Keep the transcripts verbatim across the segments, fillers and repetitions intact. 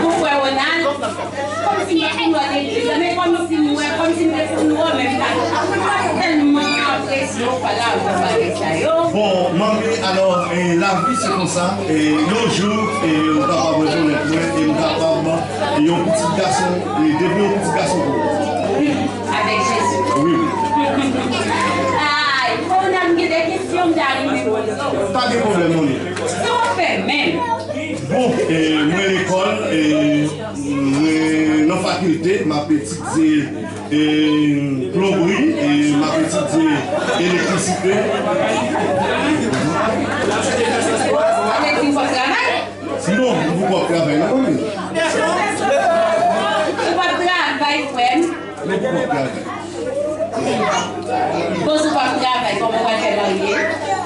Ou kwè, Ronald? Kòmsi m pa konn lòt legliz la, men kòmsi m wè, kòmsi m te konn wè menm bagay. Mwen tèlman apresye w pa la wè bagay sa yo. Bon, manmi, alò, e, lavi se konsa. E, yon jou, e, ou kapab rekonèt mwen, e m kapab, e, yon pitit gason, e, devni yon pitit gason pou ou. Avèk Jezi. Wi, wi. Ay, Ronald, m gen de kesyon m ta renmen poze w. Pa gen pwoblèm, manmi. Sa w ap fè menm? Bon, e, mwen lekòl, e, mwen nan fakilte, m ap etidye, e, plonbri, e, m ap etidye elektrisite. Sa vle di w p ap travay? Non, m poko ap travay, non, manmi. Ou p ap travay, frè m? Mwen poko ap travay. Bon, si w p ap travay, kòman w pral fè marye?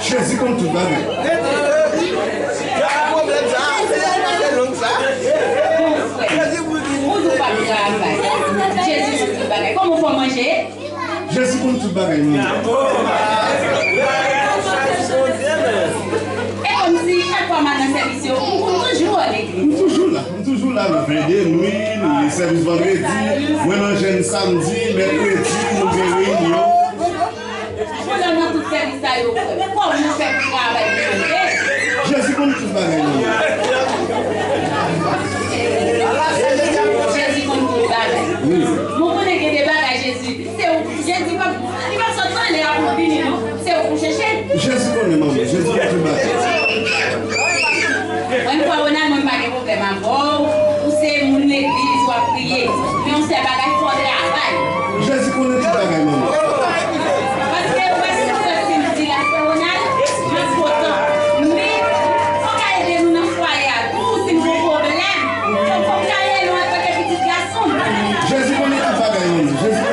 Jezi konn tout bagay. Bon, frè, ou di w p ap travay. Jezi konn tout bagay. Kòman w fè w manje? Jezi konn tout bagay, manmi. E kòmsi chak fwa m al nan sèvis yo, ou, ou toujou an legliz? M toujou la. M toujou la, nou veye de nwi, nou li sèvis vandredi, mwen nan jèn samdi, mèkredi, nou gen reyinyon. Pandan nan tout sèvis sa yo, kòman w fè pou travay pou Bondye? Jezi konn tout bagay, non. Jezi konn tout bagay. Wi. Nou konnen gen de bagay Jezi Se ou, Jezi p ap, li p ap sot nan lè a pou l vini, non. Se ou pou chèche l. Jezi konnen, manmi. Jezi konn tout bagay. Mwen, m kwè, Ronald, mwen, m pa gen pwoblèm avè w. Ou se moun legliz, w ap priye. Men yon sèl bagay, fò w travay. Jezi konnen tout bagay, manmi. Paske ou wè, si w fè si m di la, frè Ronald, m ap kontan. Men, ou ka ede nou nan fwaye a tou, si n gen pwoblèm. Ou ka ede nou antanke pitit gason m. Jezi konnen tout bagay, manmi. Jezi